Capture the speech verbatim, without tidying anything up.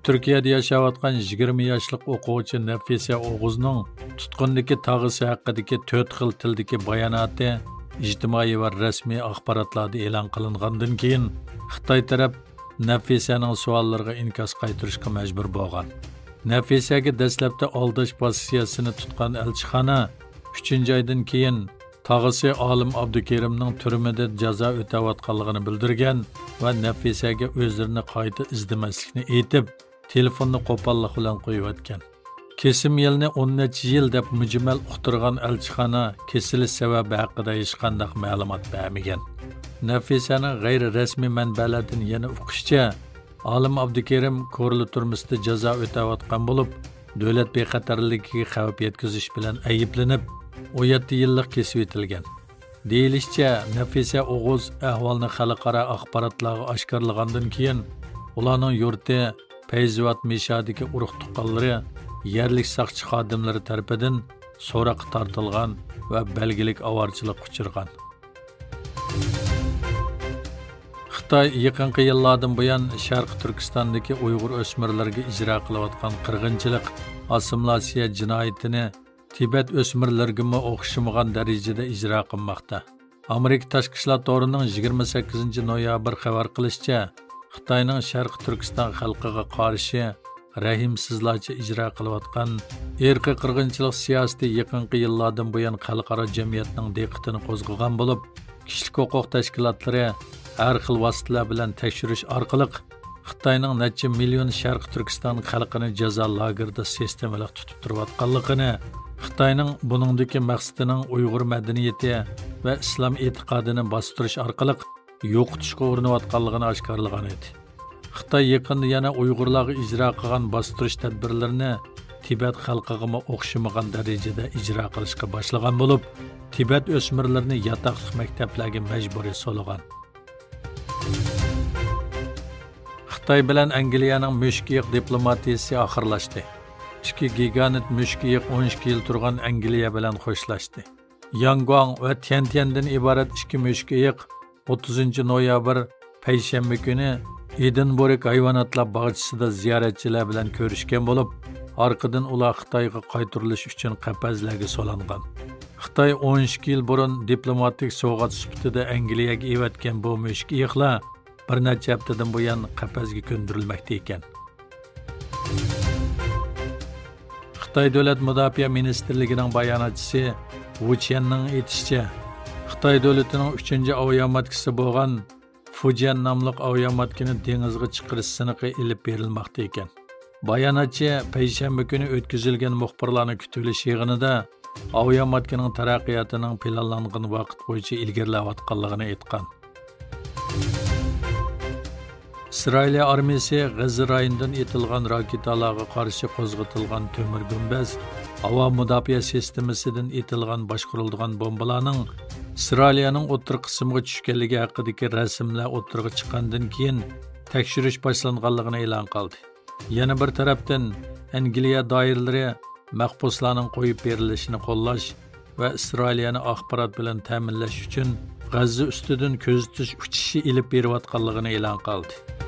تۈركىيەدە ياشاۋاتقان يىگىرمە ياشلىق ئوقۇغۇچى نەفىسە ئوغۇزنىڭ تۇتقۇندىكى تاغىسى ھەققىدىكى تۆت خىل تىلدىكى باياناتى ئىجتىمائىي ۋە رەسمىي ئاخباراتلاردا ئېلان قىلىنغاندىن كېيىن، خىتاي تەرەپ نەفىسەنىڭ سوئاللىرىغا ئىنكاس قايتۇرۇشقا مەجبۇر بولغان. نەفىسەگە دەسلەپتە ئالداش پوزىتسىيەسىنى تۇتقان ئەلچىخانا ئۈچىنچى ئايدىن كېيىن تاغىسى ئالىم ئابدۇكېرىمنىڭ تۈرمىدە جازا ئۆتەۋاتقانلىقىنى بىلدۈرگەن ۋە نەفىسەگە ئۆزلىرىنى قايتا ئىزدىمەسلىكنى ئېيتىپ، تېلېفوننى قوپاللىق بىلەن قويۇۋەتكەن. كېسىم يىلنى ئون نەچچە يىل دەپ مۈجمەل ئۇقتۇرغان ئەلچىخانا كېسىلىش سەۋەبى ھەققىدە ھېچقانداق مەلۇمات بەرمىگەن. نەفىسەنىڭ غەيرىي رەسمىي مەنبەلەردىن يەنە ئۇقۇشىچە، ئالىم ئابدۇكېرىم كورلا تۈرمىسىدە جازا ئۆتەۋاتقان بولۇپ، دۆلەت بىخەتەرلىكىگە خەۋپ يەتكۈزۈش بىلەن ئەيىبلىنىپ، ئون يەتتە يىللىق كېسىۋېتىلگەن. دېيىلىشىچە، نەفىسە ئوغۇز ئەھۋالنى خەلقئارا ئاخباراتلارغا ئاشكارىلىغاندىن كېيىن، ئۇلارنىڭ يۇرتى پەيزىۋات مىشادىكى ئۇرۇق-تۇغقانلىرى، يەرلىك ساقچى خادىملىرى تەرىپىدىن سوراققا تارتىلغان ۋە بەلگىلىك ئاۋارىچىلىققا ئۇچرىغان. خىتاي يېقىنقى يىللاردىن بۇيان شەرقىي تۈركىستاندىكى ئۇيغۇر ئۆسمۈرلىرىگە ئىجرا قىلىۋاتقان قىرغىنچىلىق، ئاسسىمىلياتسىيە جىنايىتىنى تىبەت ئۆسمۈرلىرىگىمۇ ئوخشىمىغان دەرىجىدە ئىجرا قىلماقتا. ئامېرىكا تاشقى ئىشلار تورىنىڭ يىگىرمە سەككىزىنچى نويابىر خەۋەر قىلىشىچە، خىتاينىڭ شەرقىي تۈركىستان خەلقىگە قارشى رەھىمسىزلارچە ئىجرا قىلىۋاتقان ئىرقىي قىرغىنچىلىق سىياسىتى يېقىنقى يىللاردىن بۇيان خەلقئارا جەمئىيەتنىڭ دىققىتىنى قوزغىغان بولۇپ، كىشىلىك ھوقۇق تەشكىلاتلىرى ھەر خىل ۋاسىتىلەر بىلەن تەكشۈرۈش ئارقىلىق، خىتاينىڭ نەچچە مىليون شەرقىي تۈركىستان خەلقىنى جازا لاگېرىدا سىستېمىلىق تۇتۇپ تۇرۇۋاتقانلىقىنى، خىتاينىڭ بۇنىڭدىكى مەقسىتىنىڭ ئۇيغۇر مەدەنىيىتى ۋە ئىسلام ئېتىقادىنى باستۇرۇش ئارقىلىق يوقىتىشقا ئۇرۇنۇۋاتقانلىقىنى ئاشكارىلىغان ئىدى. خىتاي يېقىندا يەنە ئۇيغۇرلارغا ئىجرا قىلغان باستۇرۇش تەدبىرلىرىنى تىبەت خەلقىگىمۇ ئوخشىمىغان دەرىجىدە ئىجرا قىلىشقا باشلىغان بولۇپ، تىبەت ئۆسمۈرلىرىنى ياتاقلىق مەكتەپلەرگە مەجبۇرىي سولىغان. خىتاي بىلەن ئەنگلىيەنىڭ مۈشۈكئېيىق دىپلوماتىيىسى ئاخىرلاشتى. ئىككى گىگانت مۈشۈكئېيىق ئون ئىككى يىل تۇرغان ئەنگلىيە بىلەن خوشلاشتى. ياڭگۇاڭ ۋە تيەنتيەندىن ئىبارەت ئىككى مۈشۈكئېيىق ئوتتۇزىنچى نويابىر پەيشەنبە كۈنى ئېدىنبورگ ھايۋاناتلار باغچىسىدا زىيارەتچىلەر بىلەن كۆرۈشكەن بولۇپ، ئارقىدىن ئۇلار خىتايغا قايتۇرۇلۇش ئۈچۈن قەپەسلەرگە سولانغان. خىتاي ئون ئىككى يىل بۇرۇن دىپلوماتىك سوۋغات سۈپىتىدە ئەنگلىيەگە ئېۋەتكەن بۇ مۈشۈكئېيىقلار بىر نەچچە ھەپتىدىن بۇيان قەپەسكە كۆندۈرۈلمەكتە ئىكەن. خىتاي دۆلەت مۇداپىئە مىنىستىرلىكىنىڭ باياناتچىسى ۋۇ چيەننىڭ ئېيتىشىچە، خىتاي دۆلىتىنىڭ ئۈچىنچى ئاۋىياماتكىسى بولغان فۇجيەن ناملىق ئاۋىياماتكىنى دېڭىزغا چىقىرىش سىنىقى ئېلىپ بېرىلماقتا ئىكەن. باياناتچى پەيشەنبە كۈنى ئۆتكۈزۈلگەن مۇخبىرلارنى كۈتۈۋېلىش يىغىنىدا ئاۋىياماتكىنىڭ تەرەققىياتىنىڭ پىلانلانغان ۋاقىت بويىچە ئىلگىرىلەۋاتقانلىقىنى ئېيتقان. ئىسرائىلىيە ئارمىيىسى غەززە رايونىدىن ئېتىلغان راكېتالارغا قارشى قوزغىتىلغان تۆمۈر گۈمبەز، ھاۋا مۇداپىئە سىستېمىسىدىن ئېتىلغان باشقۇرۇلىدىغان بومبىلارنىڭ ئىسرائىلىيەنىڭ ئوتتۇرا قىسمىغا چۈشكەنلىكى ھەققىدىكى رەسىملەر ئوتتۇرىغا چىققاندىن كېيىن، تەكشۈرۈش باشلانغانلىقىنى ئېلان قىلدى. يەنە بىر تەرەپتىن، ئەنگلىيە دائىرىلىرى مەھبۇسلارنىڭ قويۇپ بېرىلىشىنى قوللاش ۋە ئىسرائىلىيەنى ئاخبارات بىلەن تەمىنلەش ئۈچۈن غەززە ئۈستىدىن كۆزىتىش ئۇچۇشى ئېلىپ بېرىۋاتقانلىقىنى ئېلان قىلدى.